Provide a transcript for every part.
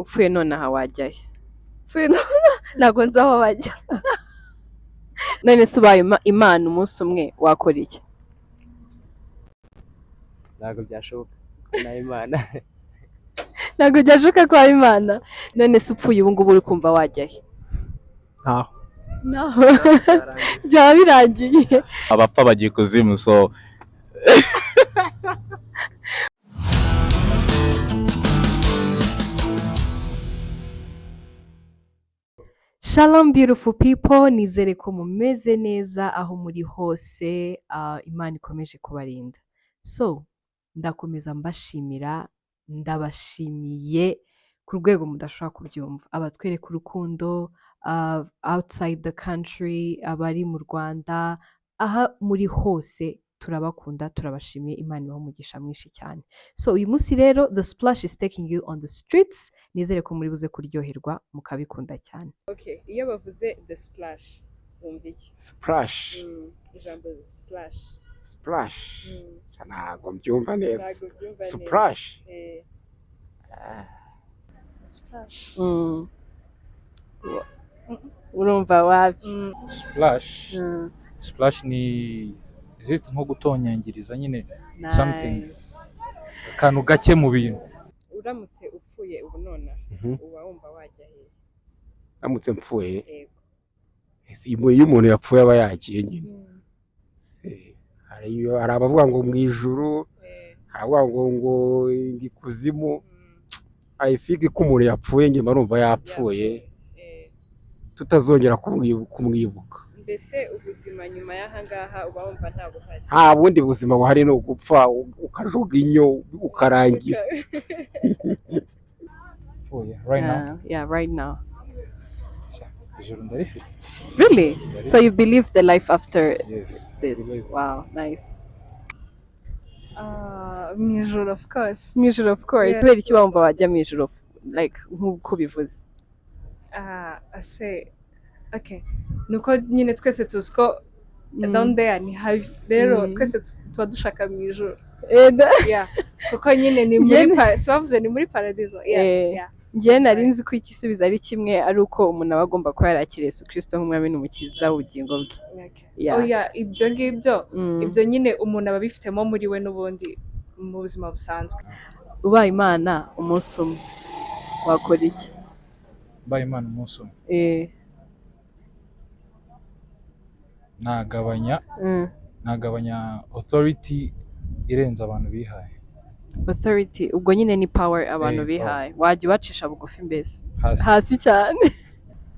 Upfuye nonaha wajya he? Pfuye ntabwo nzi aho bajya. None se ubaye Imana umunsi umwe wakora iki? Ntabwo byashoboka ko nawe Imana. Ntabwo byashoboka ko waba Imana. None se upfuye ubu ngubu uri kumva wajya he? Ntaho. Naho byaba birangiye. Abapfa bagiye ikuzimu, so Shalom beautiful people, nizere ko mumeze neza aho muri hose, Imana ikomeje kubarinda. So, ndakomeza mbashimira, ndabashimiye ku rwego mudashobora kubyumva. Abatwereka urukundo, outside the country, abari mu Rwanda, aha muri hose turabakunda, turabashimiye, Imana ibahe umugisha mwinshi cyane. So, uyu munsi rero The Splash is taking you on the streets, nizere ko muri buze kuryoherwa mukabikunda cyane. Okay, iyo bavuze The Splash wumva iki? Splash. Ijambo splash. Splash, ntabwo mbyumva neza. Ntabwo ubyumva neza. Splash. Splash. Urumva wapi? Splash. Splash ni, is it nko gutonyangiriza nyine something? Nice. Akantu gake mu bintu. Uramutse upfuye ubu nonaha uba wumva wajya hehe? Ndamutse mpfuye? Yego. Ese iyo umuntu yapfuye aba yagiye nyine? Hari abavuga ngo mu ijuru, hari abavuga ngo ikuzimu. I think ko umuntu yapfuye, njye mba numva yapfuye, tutazongera kumwibuka. Mbese ubuzima nyuma y'aha ngaha uba wumva nta buhari? Nta bundi buzima buhari, ni ugupfa ukajuga inyo ukarangira. Pfuye right now? Yeah, right now. Sha, ijuru ndarifite. Really? So you believe the life after Yes. this? Believe. Wow, nice. Mu ijuru, of course. Mu ijuru, of course. Yeah. Kubera iki wumva wajya mu ijuru, like nk'uko ubivuze? Ah, ase okay, nuko nyine twese tuzi ko down there ni habi rero, twese tuba dushaka mu ijuru. Yeah, kuko nyine ni muri si bavuze ni muri paradizo, yeah. Njyewe nari Sorry. nzi ko igisubizo ari kimwe, ari uko umuntu aba agomba kuba yarakiriye Yesu Kristo nk'umwami n'umukiza w'ubugingo bwe. Okay. Oya, ibyo ngibyo, ibyo nyine umuntu aba abifitemo muri we n'ubundi mu buzima busanzwe. Ubaye Imana umunsi umwe wakora iki? Mbaye Imana umunsi umwe, nagabanya nagabanya authority irenze abantu bihaye. Authority ubwo nyine ni power abantu bihaye, wajya ubacisha bugufi mbese? Hasi. Hasi cyane.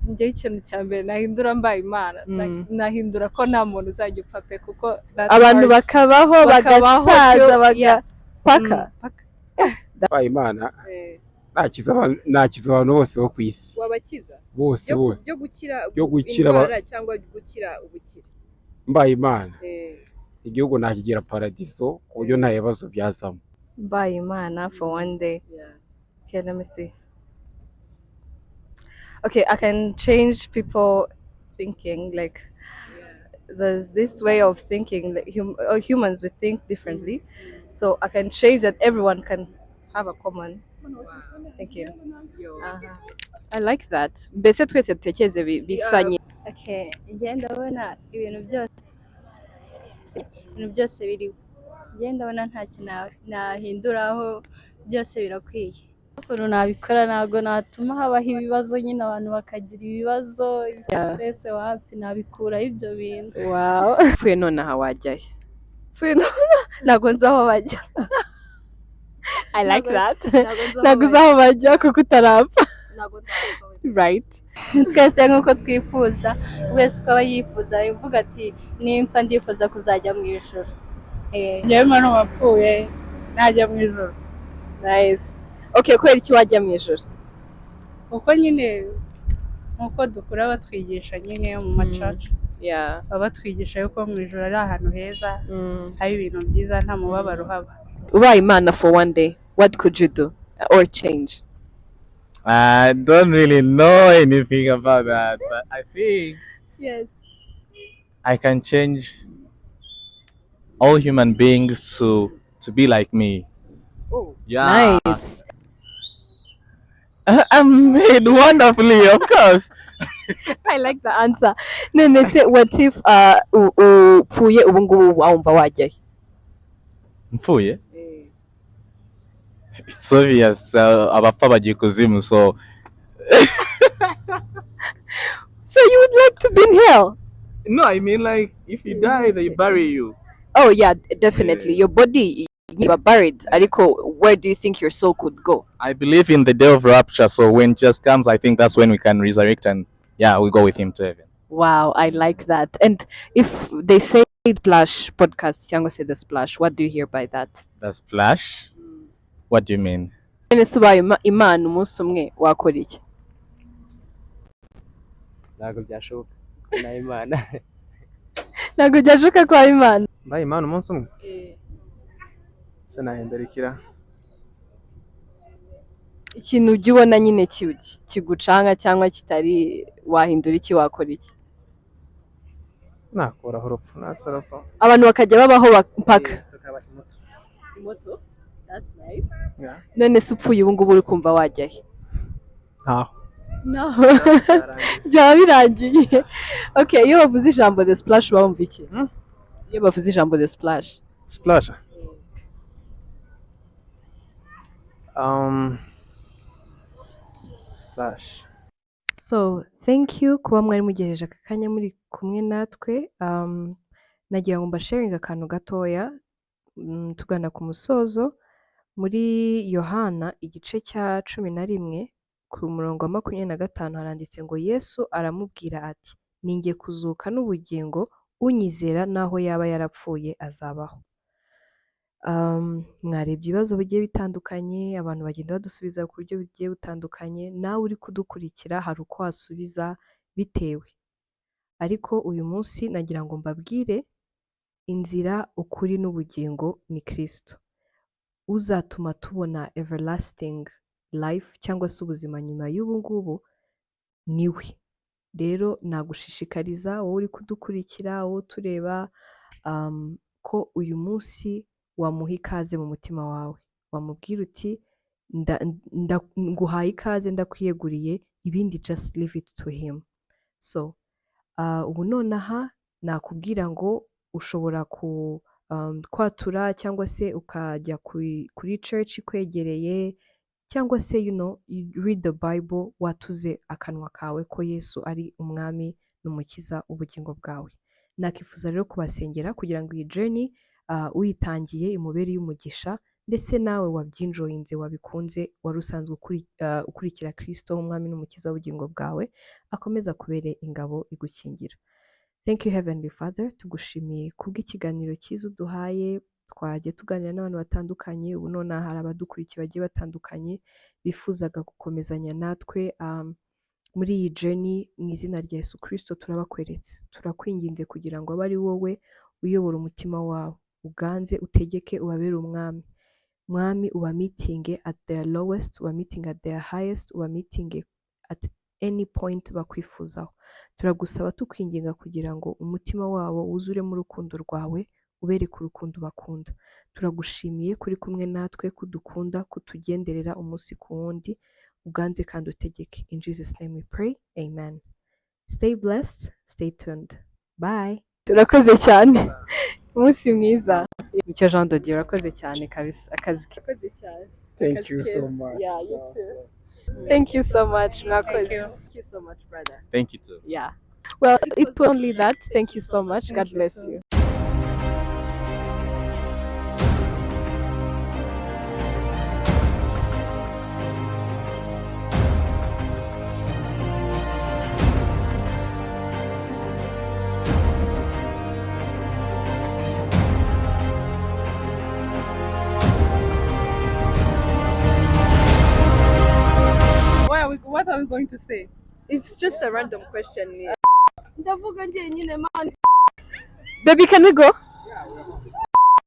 Njyewe ikintu cya mbere nahindura mbaye Imana, nahindura ko nta muntu uzajya upfa pe, kuko that Abantu hurts. bakabaho, Bakabaho, bagasaza, yeah. bagapaka. Paka. Mbaye Imana nakiza abantu bose bo ku isi. Wabakiza? Bose bose. Byo gukira Byo gukira indwara cyangwa gukira ubukire? Mbaye Imana, igihugu nakigira paradiso ku buryo nta bibazo byazamo. Mbaye Imana for one day. Okay, let me see. Okay, I can change people thinking. Like, there's this way of thinking that humans, we think differently. So I can change that everyone can have a common thinking. I like that. Mbese twese dutekereze bisa nyine. Okay, njye ndabona ibintu byose biriho. Njye ndabona nta kintu nahinduraho, byose birakwiye. Ukuntu nabikora, ntabwo natuma habaho ibibazo nyine, abantu bakagira ibibazo, stress, wapi, nabikuraho ibyo bintu. Wow. Upfuye nonaha wajya he? Pfuye ntabwo nzi aho bajya. I like that. Ntabwo nzi aho Ntabwo uzi aho bajya kuko utarapfa. Ntabwo nzapfa we. Right. Twese nk'uko twifuza, wese uko aba yifuza, uvuga ati nimpfa ndifuza kuzajya mu ijuru. Njyewe mba wapfuye najya mu ijuru. Nice. Okay, kubera iki wajya mu ijuru? Kuko nyine nk'uko dukura batwigisha nyine mu macaca, baba batwigisha yuko mu ijuru ari ahantu heza, hari ibintu byiza, nta mubabaro uhaba. Ubaye Imana for one day, what could you do or change? I don't really know anything about that, but I think I can change all human beings to be like me. Oh, Yeah. nice. I'm made wonderfully, of course. I like the answer. None se what if upfuye ubu ngubu, wumva wajyahe? Mpfuye? It's obvious. Abapfa bagiye ikuzimu, so So you would like to be in hell? No, I mean, like, if you die, they bury you. Oh yeah, definitely. Yeah. Your body you are buried. Ariko, where do you think your soul could go? I believe in the day of rapture, so when just comes, I think that's when we can resurrect and, yeah, we go with him to heaven. Wow, I like that. And if they say Splash Podcast cyangwa se The Splash, what do you hear by that? The Splash? What do you mean? None se ubaye Imana umunsi umwe, wakora iki? Ntabwo byashoboka ko nawe Imana. Ntabwo byashoboka ko waba Imana. Mbaye Imana umunsi umwe, se nahindurikira? Ikintu ujya ubona nyine kigucanga cyangwa kitari, wahindura iki, wakora iki? Nakuraho urupfu, nasa urupfu. Abantu bakajya babaho mpaka Tukaba imoto. Moto, that's nice. Yeah. None se upfuye ubu ngubu, uri kumva wajya he? Ntaho. No. Byarangiye. Byaba birangiye. Okay, iyo bavuze ijambo The Splash, uba wumva iki? Hmm? Iyo bavuze ijambo The Splash. Splash, splash. So thank you kuba mwari mugejeje aka kanya muri kumwe natwe. Nagira ngo mbasharinge akantu gatoya tugana ku musozo. Muri Yohana igice cya 11 ku murongo wa 25 haranditse ngo: "Yesu aramubwira ati: 'Ni njye kuzuka n'ubugingo, unyizera naho yaba yarapfuye azabaho.'" Mwarebye ibibazo bigiye bitandukanye, abantu bagenda badusubiza ku buryo bugiye butandukanye. Nawe uri kudukurikira hari uko wasubiza bitewe, ariko uyu munsi nagira ngo mbabwire: inzira, ukuri n'ubugingo ni Kristo. Uzatuma tubona everlasting life cyangwa se ubuzima nyuma y'ubu ngubu ni we. Rero nagushishikariza, wowe uri kudukurikira, wowe utureba, ko uyu munsi wamuha ikaze mu mutima wawe, wamubwira uti: "Nguhaye ikaze, ndakwiyeguriye, ibindi just leave it to him." So ubu nonaha nakubwira ngo ushobora ku kwatura cyangwa se ukajya kuri church ikwegereye, cyangwa se you read the Bible, watuze akanwa kawe ko Yesu ari umwami n'umukiza w'ubugingo bwawe. Nakifuza rero kubasengera kugira ngo iyi journey uyitangiye imubere y'umugisha, ndetse nawe wabyenjoyinze, wabikunze, wari usanzwe ukurikira Kristo nk'umwami n'umukiza w'ubugingo bwawe, akomeza kubere ingabo igukingira. Thank you, Heavenly Father. Tugushimiye kubw'ikiganiro cyiza uduhaye. Twagiye tuganira n'abantu batandukanye. Ubu nonaha hari abadukurikiye bagiye batandukanye bifuzaga gukomezanya natwe muri iyi journey. Mu izina rya Yesu Kristo turabakweretse, turakwinginze kugira ngo abe ari wowe uyobora umutima wawe, uganze, utegeke, ubabere umwami. Mwami, ubameetinge at their lowest, ubameetinge at their highest, ubameetinge at any point bakwifuzaho. Turagusaba tukwinginga kugira ngo umutima wabo wuzuremo urukundo rwawe, ubereke urukundo bakunda. Turagushimiye kuri kumwe natwe, kudukunda, kutugenderera umunsi ku wundi. Uganze kandi utegeke. In Jesus' name we pray, amen. Stay blessed, stay tuned, bye. Turakoze cyane, umunsi mwiza. Mucyo Jean de Dieu, urakoze cyane kabisa, akazi urakoze cyane. Thank Akazi you so keza. much. Yeah, you too. Thank you so much. Mwakoze. Thank you so much, brother. Thank you too. Yeah, well, it was only that. Thank you so much. God Thank you bless too. you. What are we going to say? It's just a random question. Ndavuga njyenyine, man. Baby, can we go?